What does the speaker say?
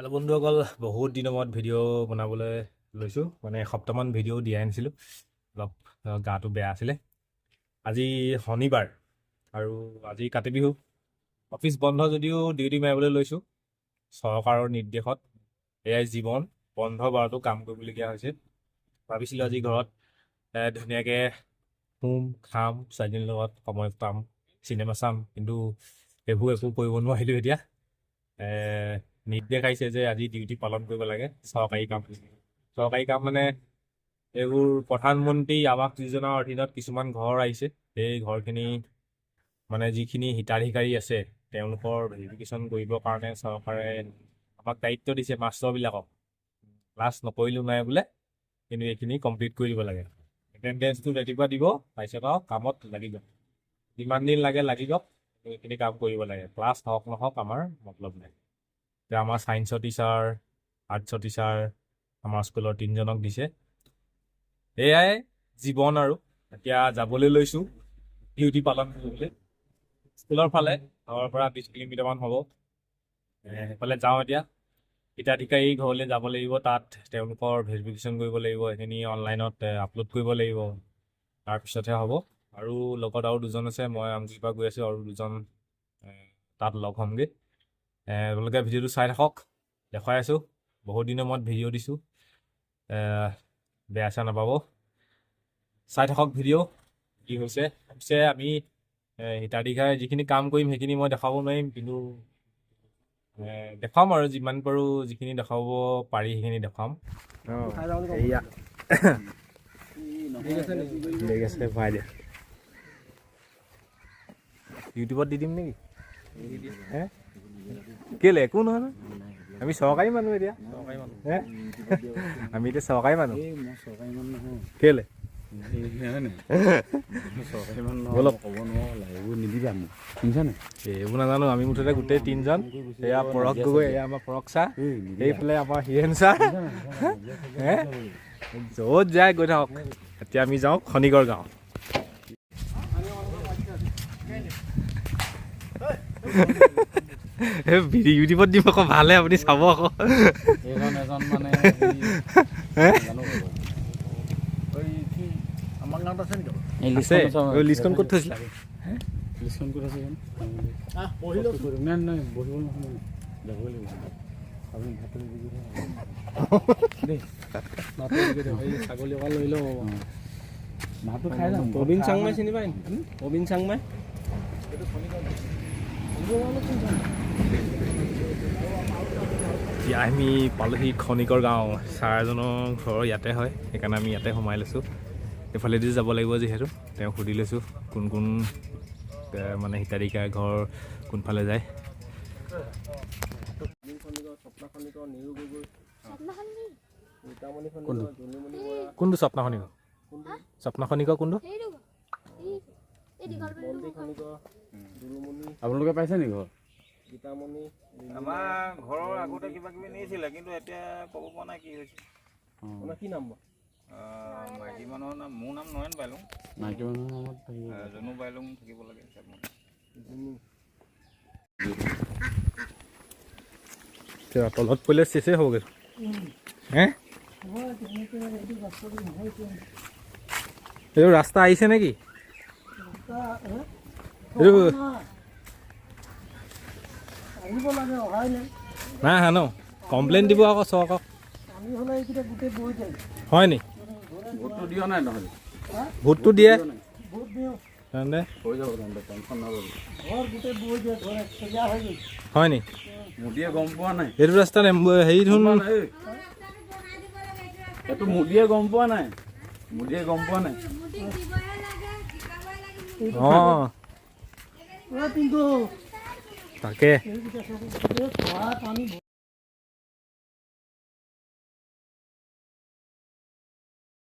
Hello' বন্ধুসকল, বহুত দিনৰ মূৰত ভিডিঅ' বনাবলৈ লৈছোঁ। মানে এসপ্তাহমান ভিডিঅ' দিয়াই নাছিলোঁ, অলপ গাটো বেয়া আছিলে। আজি শনিবাৰ আৰু আজি কাতি বিহু। অফিচ বন্ধ যদিও ডিউটি মাৰিবলৈ লৈছোঁ চৰকাৰৰ নিৰ্দেশত। এয়াই জীৱন, বন্ধ বাৰতো কাম কৰিবলগীয়া হৈছে। ভাবিছিলোঁ আজি ঘৰত ধুনীয়াকৈ শুম, খাম, ছোৱালীজনীৰ লগত সময় পাম, চিনেমা চাম, কিন্তু সেইবোৰ একো কৰিব নোৱাৰিলোঁ। এতিয়া নিৰ্দেশ আহিছে যে আজি ডিউটি পালন কৰিব লাগে। চৰকাৰী কাম, চৰকাৰী কাম মানে এইবোৰ প্ৰধানমন্ত্ৰী আৱাস যোজনাৰ অধীনত কিছুমান ঘৰ আহিছে। সেই ঘৰখিনি মানে যিখিনি হিতাধিকাৰী আছে, তেওঁলোকৰ ভেৰিফিকেশ্যন কৰিবৰ কাৰণে চৰকাৰে আমাক দায়িত্ব দিছে মাষ্টৰবিলাকক। ক্লাছ নকৰিলেও নাই বোলে, কিন্তু এইখিনি কমপ্লিট কৰি দিব লাগে। এটেণ্ডেঞ্চটো ৰাতিপুৱা দিব, তাৰপিছত আৰু কামত লাগি যাওক। যিমান দিন লাগে লাগি যাওক, কিন্তু এইখিনি কাম কৰিব লাগে। ক্লাছ হওক নহওক আমাৰ মতলব নাই। এতিয়া আমাৰ ছায়েন্সৰ টিচাৰ, আৰ্টছৰ টিচাৰ, আমাৰ স্কুলৰ তিনিজনক দিছে। এয়াই জীৱন। আৰু এতিয়া যাবলৈ লৈছোঁ ডিউটি পালন কৰিবলৈ স্কুলৰ ফালে। ঘৰৰ পৰা 20 কিলোমিটাৰমান হ'ব। সেইফালে যাওঁ। এতিয়া হিতাধিকাৰী ঘৰলৈ যাব লাগিব, তাত তেওঁলোকৰ ভেৰিফিকেশ্যন কৰিব লাগিব, সেইখিনি অনলাইনত আপলোড কৰিব লাগিব, তাৰপিছতহে হ'ব। আৰু লগত আৰু দুজন আছে। মই আমগুৰিৰ পৰা গৈ আছোঁ আৰু দুজন তাত লগ হ'মগৈ। আপোনালোকে ভিডিঅ'টো চাই থাকক, দেখুৱাই আছোঁ। বহুত দিনৰ মূৰত ভিডিঅ' দিছোঁ, বেয়া চেয়া নাপাব। চাই থাকক ভিডিঅ' কি হৈছে। পিছে আমি হিতাধিকাৰী যিখিনি কাম কৰিম সেইখিনি মই দেখাব নোৱাৰিম, কিন্তু দেখুৱাম আৰু যিমান পাৰোঁ, যিখিনি দেখুৱাব পাৰি সেইখিনি দেখুৱাম। এয়া ঠিক আছে, ভৰাই দিয়া। ইউটিউবত দি দিম নেকি হে? কেলে, একো নহয় নহয়, আমি চৰকাৰী মানুহ এতিয়া হে? আমি এতিয়া চৰকাৰী মানুহ। এই মই চৰকাৰী মানুহ নহয়। কেলে? হয় নাই? চৰকাৰী মানুহ নহয়। ব'লক। মই ক'ব নোৱাৰো, এইবোৰ নিদিবা মোক, শুনিছা নাই? এইবোৰ নাজানো। আমি মুঠতে গোটেই তিনিজন, এয়া পৰশ গগৈ, এয়া আমাৰ পৰশ ছাৰ, এই নিদিবা। এইফালে আমাৰ হিৰেণ ছাৰ। হে, য'ত যায় গৈ থাকক। এতিয়া আমি যাওঁ খনিকৰ গাঁও। ইউটিউবত দিম আকৌ, ভালহে, আপুনি চাব আকৌ। এইজন এজন মানে হে? জানো। আমাৰ গাঁৱত আছে নেকি? আছে। এই লিষ্টখন ক'ত থৈছিলা? লিষ্টখন ক'ত আছে জানো? বহি লওকচোন। নাই নাই, বহিব নহয়, যাবই লাগিব। আপুনি ভাতটো দি দিব দেই। ভাতটো দি দিয়ক, এই ছাগলী অকণ লৈ লওঁ। ভাতটো খাই যাম। প্ৰবীণ চাংমাই চিনি পায় নি? প্ৰবীণ চাংমাই। এতিয়া আমি পালোহি খনিকৰ গাঁও। ছাৰ এজনৰ ঘৰ ইয়াতে হয়, সেইকাৰণে আমি ইয়াতে সোমাই লৈছোঁ। এইফালেদি যাব লাগিব যিহেতু, তেওঁক সুধি লৈছোঁ কোন কোন মানে হিতাধিকাৰ ঘৰ কোনফালে যায়। কোনটো? কোনটো স্বপ্ন খনিকৰ? স্বপ্ন খনিকৰ কোনটো? আপোনালোকে পাইছে নেকি ঘৰ? আমাৰ ঘৰৰ আগতে কিবা কিবি নিছিলে, কিন্তু এতিয়া ক'ব পৰা নাই কি হৈছে। কি নাম? মাইকী মানুহৰ নাম, মোৰ নাম নয়ন বাইলুং। মাইকী মানুহৰ নামত থাকিব। জুনু বাইলুং থাকিব লাগে হিচাপমতে। এতিয়া তলত পৰিলে চেচেই হ'বগৈ হে। এইটো ৰাস্তা আহিছে নেকি এইটো? আহিব লাগে, অহাই নাই। নাই আহা ন? কমপ্লেইন দিব আকৌ চৰকাৰক। আমি হ'লে এইকেইটা গোটেই বৈ যায়। হয় নি? ভোটটো দিয়া নাই নহ'লে? ভোটটো দিয়ে। ভোট দিওঁ। তেন্তে হৈ যাব তেন্তে, টেনশ্যন নল'ব। ঘৰ গোটেই বৈ যায়, ঘৰ একচৰীয়া হৈ গৈছে। হয় নি? মোদীয়ে গম পোৱা নাই। এইটো ৰাস্তা হেৰি দেখোন। এই, এইটো মোদীয়ে গম পোৱা নাই, মোদীয়ে গম পোৱা নাই। অঁ। কিন্তু তাকে। এইকেইটা চব গোটেই খোৱা পানী।